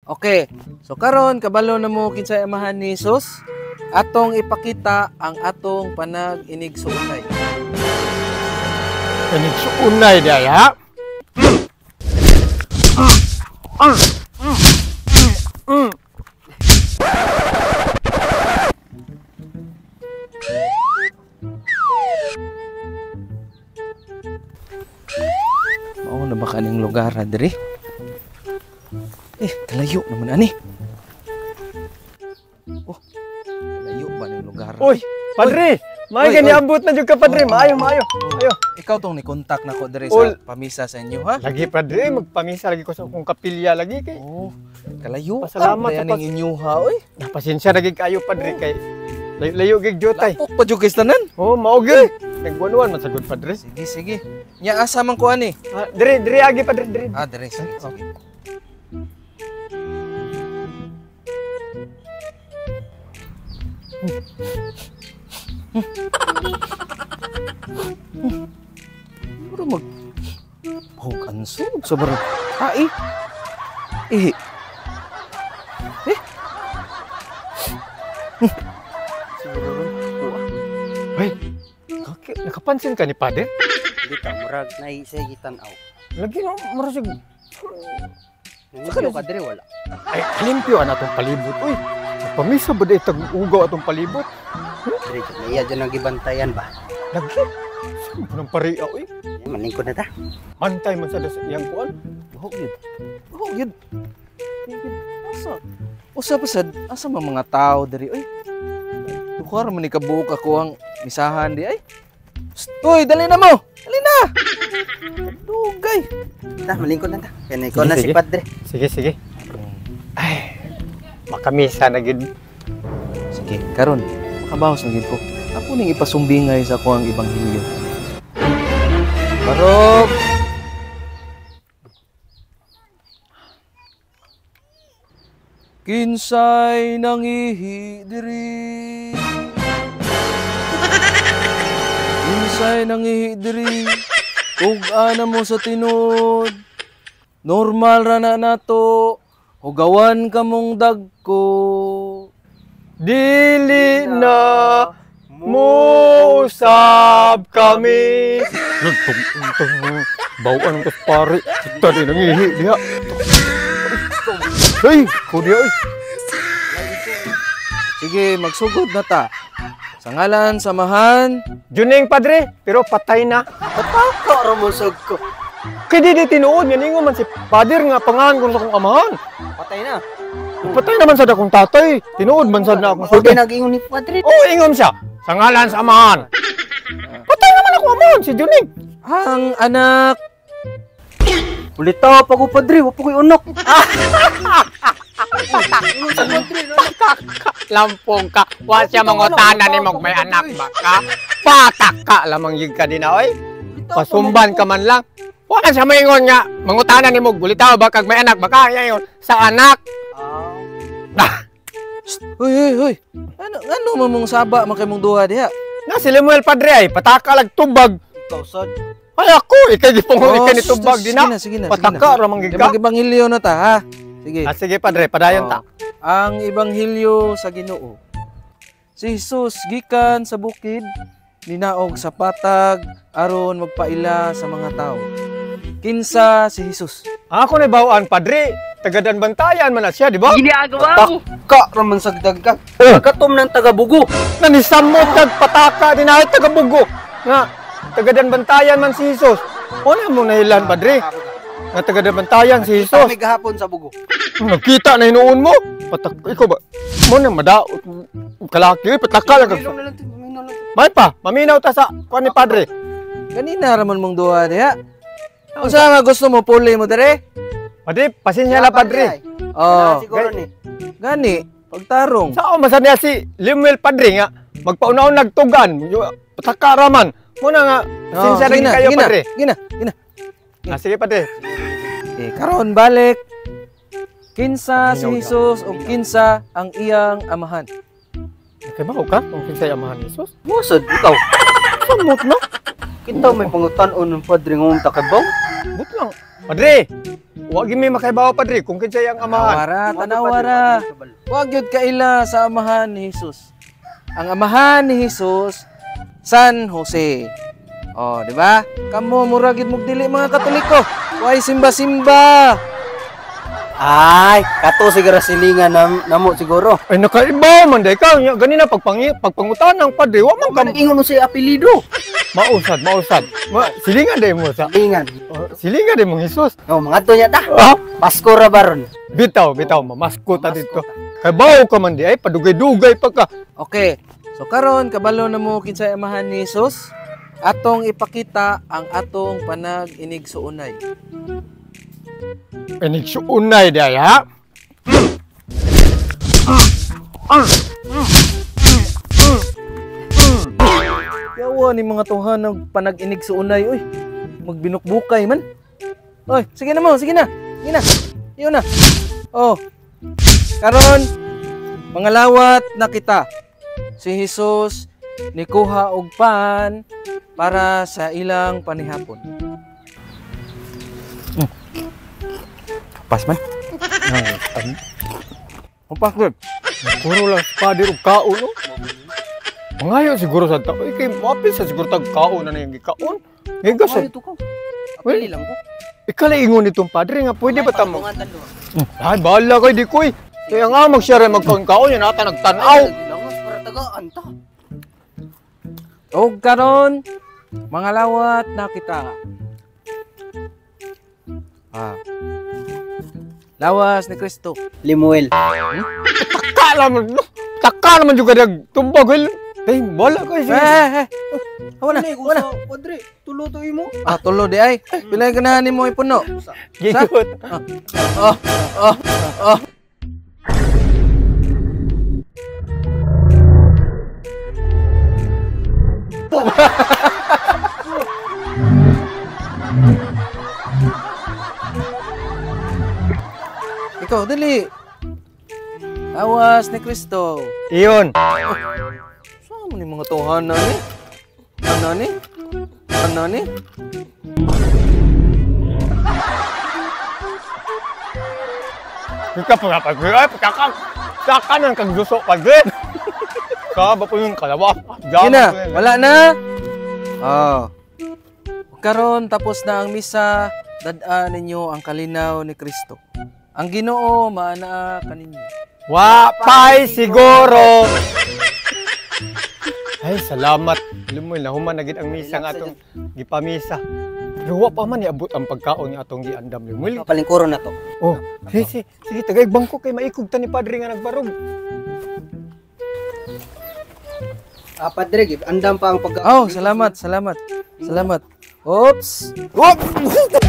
Okay. So karon kabalo na mo kinsay amahan ni Jesus. Atong ipakita ang atong panag-inigsuonay. Inigsuonay di ay ha. Mao na ba kaning lugar ha diri? Eh, kalayo naman ani. Oh, kalayo ba ning lugar? Uy, padre, maayo Oy, gani oy. ambot na jud ka padre, Oh. maayo maayo. Ayo. Ikaw tong ni-contact nako diri Ol. sa pamisa sa inyo ha. Lagi padre, magpamisa lagi ko sa akong kapilya lagi kay. Oh, kalayo. Pasalamat sa sa ning inyo ha, oy. Napasensya na gid kayo padre kay layo-layo gid jutay. Lapok pa jud kay tanan. Oh, mao gyud. Nagbuwan man sagud padre. Sige, sige. Nya asa man ko ani? Ah, diri diri agi padre diri. Ah, diri sige, sige. Mura mag Hog ansog sa barang. Ai. Eh. Eh. Siguro ron. Kuha. Ay, nakapansin ka ni padre? Hindi ka, murag na isa gitan-aw. Lagi no, mura sig. Nangibyo ka dire wala. Ay, limpyo ana atong palibot. Uy, pamisa ba day tag ugaw atong palibot? Dire jud na iya jud ang gibantayan ba. Lagi. Saan pa ng paria, uy? Ya, malingkod na ta. Mantay man sa iyang kuan. Buhok yun. Buhok yun. Asa? Usa pa sad, asa man mga tao diri oy? Dukar man ni kabuok ako ang misahan di ay. Psst, uy, dali na mo. Dali na. Dugay. Ta, malingkod na ta. Kaya na ikaw na Sige, si sige. padre. Sige, sige. Ay, makamisa na gid. Sige, karon makabawas na gid ko. Ako ning ipasumbingay sa ako ang ebanghelyo. Barog. Kinsay nangihi diri. Kinsay nangihi diri. Ug-ana mo sa tinud. Normal ra na nato. Hugawan ka mong dagko. Dili na muusab kami. Nagtong-tong, bawaan ko pare. Kita din nangihi diha. Hey, kuya oy. Sige, magsugod na ta. Sa ngalan, samahan. Juning padre, pero patay na. Pataka ra mo sag ko. Kay di tinuod nga ningon man si pader nga pangahan ko sa akong amahan. Patay na. Patay naman sad akong tatay. Tinuod man sad na akong Mao sulti. nag-ingon ni padre. Oo, ingon siya. Sa ngalan sa amahan. Patay naman ako amahan si Juning. Ang anak. Ulitaw pa ko padre, wa pa ko'y unok. Lampong ka. Wa siya mangutana ni mong may anak ba ka? Patak ka lamang yun ka din na, oy. Pasumban ka man lang. Wa siya maingon nga mangutana ni mong gulitaw ba kag may anak ba ka? Ingon sa anak. Ah. Uy, uy, uy. Ano man mong saba man kay mong duha diha? Na si Lemuel padre ay pataka lag tubag. Ikaw sad. Ay ako, ikay gipong ikay ni tubag sige din na. na, sige na. Pataka ra man Sige gid ka. Mag-ebanghelyo na ta, ha? Sige. Ah, sige padre, padayon ta. Oh. Ang ebanghelyo sa Ginoo. Si Jesus gikan sa bukid, ninaog sa patag aron magpaila sa mga tao. Kinsa si Jesus? Ako na bawaan padre, tagadan bantayan man na siya, di ba? Ginagawa mo. Ka ra man sagdag ka. Oh. Katom ng taga-bugo. Nanisamot kag pataka din ay tagabugo. Nga tagadan bantayan man si Jesus. Wala mo nahilan padre. Nga tagadan bantayan si Jesus. Kami gahapon sa bugo. Nakita na hinuon mo. Patak ikaw ba? Mo na madaot kalaki pataka lang. Maminaw na lang to, maminaw lang to. May pa, maminaw ta sa kuan ni padre. Ganina ra man mong duha diha. Unsa nga gusto mo puli mo dire? Padre, pasensya na padre. Oh, Siguro ni. gani pagtarong. Sao man niya si Lemuel padre nga magpauna-una nagtugan, pataka ra man. Mo na nga pasensya Oh, sige na kayo sige na, padre. Sige na, sige na. Ah, sige padre. Eh, karon balik. Kinsa si Minaw daw. Jesus o kinsa ang iyang amahan? Nakabaw ka kung kinsay amahan ni Jesus? Musod ikaw. Samot na. Kita may pangutan-on ng padre ngong takabaw. But lang. Padre, Wa gyud may makaibaw padre kung kinsay ang amahan. Tanawara, tanawara. Wag yun kaila sa amahan ni Jesus. Ang amahan ni Jesus, San Jose. Oh, di ba? Kamo mura gid mog dili mga Katoliko. Way simba-simba. Ay, kato siguro silingan namo siguro. Ay nakaibaw man day ka nya ganina pagpangutan ang padre wa man ka Ingon mo sa apelyido. mausad mausad. Ma, silingan day mo sa. Silingan. Oh, silingan day mong Jesus. Oh, mga to niya ta. Ah, Pasko ra baron. bitaw bitaw mamasko ta dito. Kay bawo ka man di ay padugay-dugay pa ka. Okay. So karon kabalo na mo kinsay amahan ni Jesus. Atong ipakita ang atong panag-inigsuonay. Inigsuunay di ay ha. Yawa ni mga tuhan ng panag-inigsuonay oy. Magbinukbukay man. Oy, sige na mo, sige na. Sige na. Iyo na. Oh. Karon mga lawat na kita. Si Jesus nikuha og pan para sa ilang panihapon. Pas man. Upak gud. Puro lang padre og kaon no. Mangayo siguro sa tao. Kay mapil sa siguro tag kaon na nang gikaon. Ngiga sa Ay, to ka. Apeli lang ko. Ikala ingon nitong padre nga pwede ba tamo? Ay bahala kay di koy. Kaya nga magshare magkaon-kaon yan ata nagtan-aw. Langos para tagaan ta. Og karon mga lawat na kita. Ah. Lawas ni Kristo. Limuel. Taka naman. Taka naman juga dag tumbag. Ay bahala kay Eh, sige. eh, eh. Hawa na, hawa na. Padre, tulo to imo. Ah, tulo di ay. Pilay ganahan nimo ipuno. Gigot. Oh, oh, oh. Ikaw, dali. Awas ni Kristo. Iyon. Saan mo ni mga tuhanan ni? Ano ni? Ano ni? Ika pa padre. Ay pagkakang. Saka nang kagduso padre. Ka ba po yung kalawa? Yun na, wala na. Oh. Karon tapos na ang misa, dad-an ninyo ang kalinaw ni Kristo. Ang Ginoo maanaa kaninyo. Wa pa'y siguro. Ay, salamat. Alam mo, nahuman na gid ang misa nga atong gipamisa. Pero wa pa man niabot ang pagkaon nga atong giandam. Lemuel. Palingkuron na to. Oh, sige, sige, tagay bangko kay maikog ta ni padre nga nagbarog. Ah, padre, give andam pa ang pagka. Oh, salamat, salamat. Salamat. Oops. Oops.